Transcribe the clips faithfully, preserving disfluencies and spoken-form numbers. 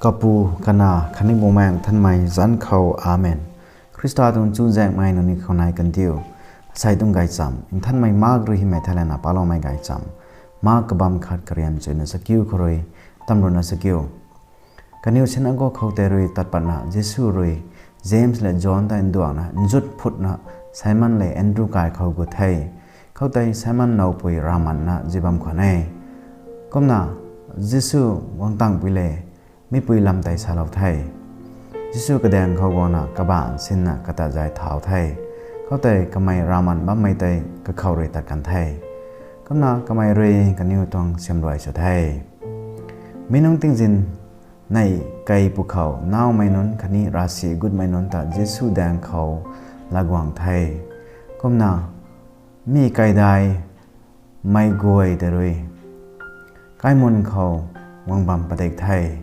Kapu, Kanac khatni Bumaengh Nthanmei zanc khou, Amen. Khrista tuang chuzaenghmei nangniw khou nai kan diu. Asei tuang gaychamv Nthanmei Mark rui hymei thei lana paloumei gaychamv, Mark kabamv khat karian chuyna chakiu khou rui tamruhna chakiu. Kaniw sinagog khou tei rui tat patna Jisu rui James lev John ta nduangna nzut phutna Simon lev Andrew kai khou gut the. Khoutei Simon nowpui ravmanna zi bam khwan e. Kumna Jisu guang tangpui le mipui lam tei salou the. Jisu kadaeng khou guangna kabaanc sinna kata zay thau the. Khoutei kamei ravman bammei tei kakhou rui tat kan the. Kumna kamei rui kaniw tuang siamruai sw the. Mi nungc tingzin nei kei pwkhou naumei nunc khatni ravsic gutmei nunc ta Jisu daeng khou laguang the. Kumna mi kaidai mei guay tei rui kaimun khou guang bam padik the.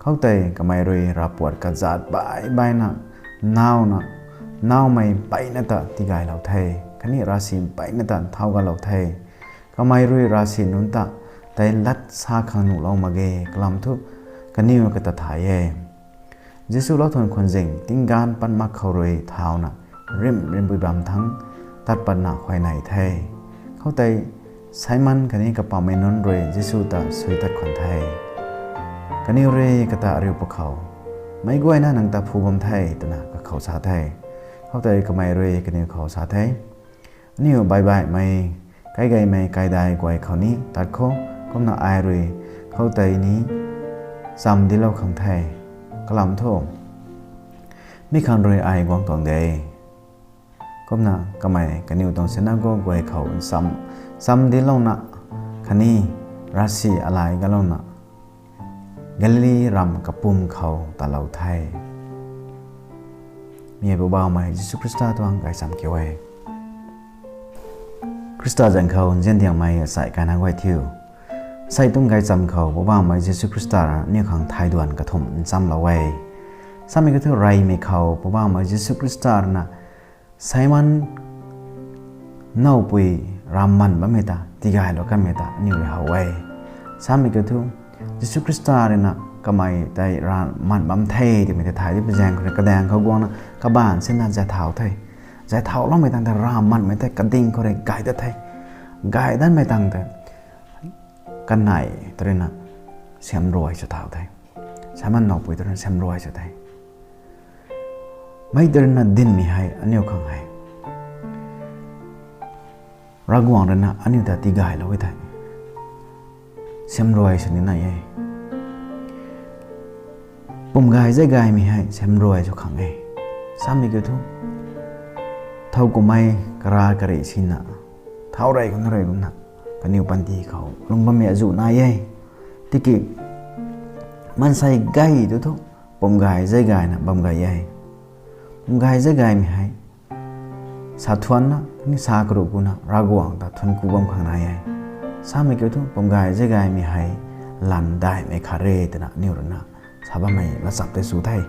Khoutei kamei rui ravpuat kazat baih baihna nauna, naumei mpeyna ta tigaylou the, khatni ravsic mpeyna ta nthau galou the. Kamei rui ravsic nunc ta tei lat sa khang nuhlou mak ge, kalam thu kaniw kata thay e. Jisu lauthun khwan zing tingganv pat mak khou rui thauna rimh rimpui bam thangc tat patna huayney the. Khoutei Simon khatni kapammei nunc rui Jisu ta sui tat khwan the. Kaniw rui kata ariu pwkhou, meic guayna nang ta phu bam the, twna kakhou sa the. Khoutei kamei rui kaniw khou sa the, aniu baihbaihmei kaigeimei kaidai guay khou ni tat khou, kumna ai rui khoutei ni chamv dinclou khang the. Kalam thu mi khang rui ai guang tuang de. Kumna kamei kaniw tuang sinagog guay khou chamv, chamv dinclouna khatni ravsic alai galouna Galili ramv kapwm khou talou the. Mi hei Poubauhmei Jisu Khrista tuang gaychamv kiu e. Khrista zanc khou nzian diangmei asei kaina guay thiu, asei tuang gaychamv khou Poubauhmei Jisu Khrista rui aniu khang thay duan kathumh nchamlou e. Samei kiu thu reymei khou Poubauhmei Jisu Khrista rui na Simon nowpui ravman bammei ta tigaylou kanmei ta aniu rui how e. Samei kiu thu Jisu Khrista rui na kamei tei ravman bam the twmei tei thay di pui zaeng khou rui kadaeng khou guangna kabaanc sinna zay thau the. Zay thauloumei tangv tei ravmanmei tei kading khou rui gay dat the. Gay datmei tangv tei kanei ta rui na siamruai sw thau the. Simon nowpui ta rui na siamruai sw the. Mei ta rui na dinmei hei aniu khang hei Ravguangc rui na aniu ta tigaylou e thei siamruai sw ni nai e. Pumgay zaygaymei hei siamruai sw khang e. Samei kiu thu thow kummei kara kari sina thau rey kumna rey kumna kaniw panty khou lung bammei azuh nai e. Tiki maansei gay tu thu pumgay zaygayna bam gay e. Pumgay zaygaymei hei sa thuanna ni sa karuh kuna Ravguangc ta thuancku bam khang nai e. Samei kiu thu pumgay zaygaymei hei lanv daihmei khat re twna aniu rui na sa bammei lachap tei sw the.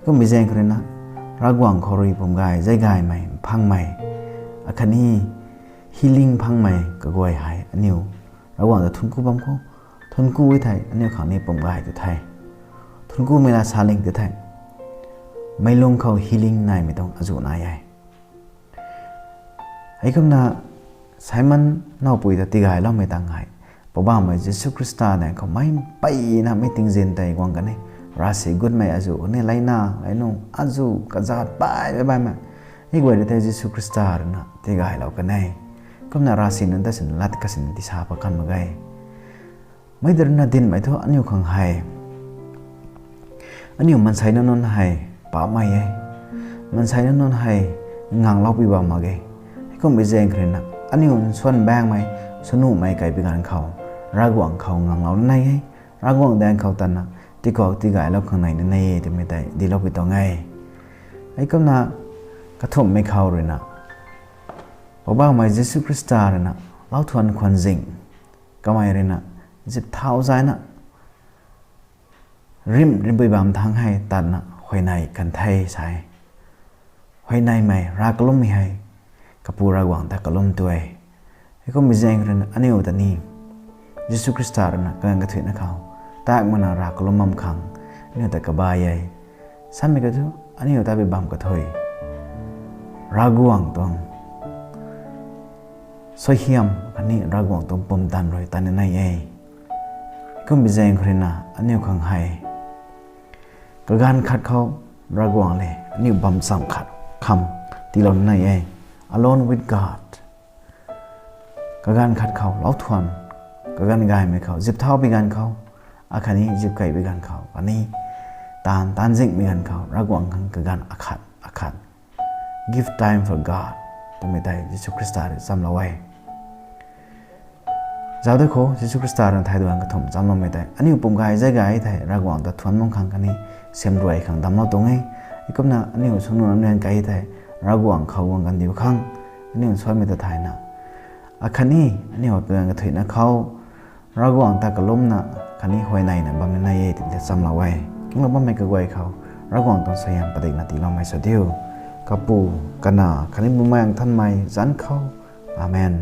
Kummei zaeng khou rui na Ravguangc khou rui pumgay zaygaymei mphangmei akhatni healing phangmei kaguay hei aniu Ravguangc ta thuancku bam khou, thuancku e thei aniu khang ni pumgay tu the. Thuanckumei la saling tu the. Meic lung khou healing naimei tuang azuh nai e. Heikumna Simon nowpui ta tigayloumei tang hei Poubauhmei Jisu Khrista daeng khou mei mpeyna mi tingzin tei guang kan e. Ravsic gutmei azuh ni, leina leinu azuh kazat baih baih baihmei, hei guay rui tei Jisu Khrista rui na tigaylou kan e. Kumna ravsic nunc ta sin lat kasin tisa pat kan mak ge. Mei ta rui na dinmei thu aniu khang hei aniu maansei nunc nunc hei paapmei e. Maansei nunc nunc hei ngangloupui bam mak ge. Heikummei zaeng khou rui na aniu nsuan baengmei, swnuhmei kaibi ganv khou Ravguangc khou nganglou ni nai e. Ravguangc daeng khou tatna tikuak tigaylou khang nai ni nai e twmei tei diloupui tuang e. Heikumna kathumhmei khou rui na Poubauhmei Jisu Khrista rui na lauthuan khwan zing kamei rui na zip thau zayna rimh rimpui bam thangc hei tatna huayney kan the sa e. Huayneymei rav kalummei hei Kapu Ravguangc ta kalum tu e. Heikummei zaeng rui na aniu ta ni Jisu Khrista rui na kaganv kathuicna khou tak mana rav kalum bam khang aniu ta kabai e. Samei kathu, aniu ta bi bam kathui Ravguangc tuang suaihiam khatni Ravguangc tuang pumtan rui tan ni nai e. Kumbi zaeng khou ruina aniu khang hei kaganv khat khou Ravguangc le aniu bam cham khat kham tiilou ni nai e. Alone with God. Kaganv khat khou lau thuan, kaganv gaymei khou zip thau bi ganv khou, akhatni zip kei bi ganv khou, khatni taanv taanv zingmei ganv khou Ravguangc khang kaganv akhat akhat, give time for God twmei tei Jisu Khrista rui chamlou e. Zauc de khou, Jisu Khrista rui thay duan kathumh chamloumei tei aniu pum gay zay gay thei Ravguangc ta thuan bam khang khatni siamruai khang damclou tuang e. Kumna aniu sungnuh lam lian kei thei Ravguangc khou guang kandiu khang aniu suaimei ta thayna, akhatni aniu kaganv kathuina khou Ravguangc ta kalumna khatni huayneyna bam ni nai e twmei ta chamlou e. Kinglou bammei kaguay khou Ravguangc tuang suaihiam padikna tiiloumei sw diu. Kapu, Kanac khatni Bumaengh Nthanmei zanc khou. Amen.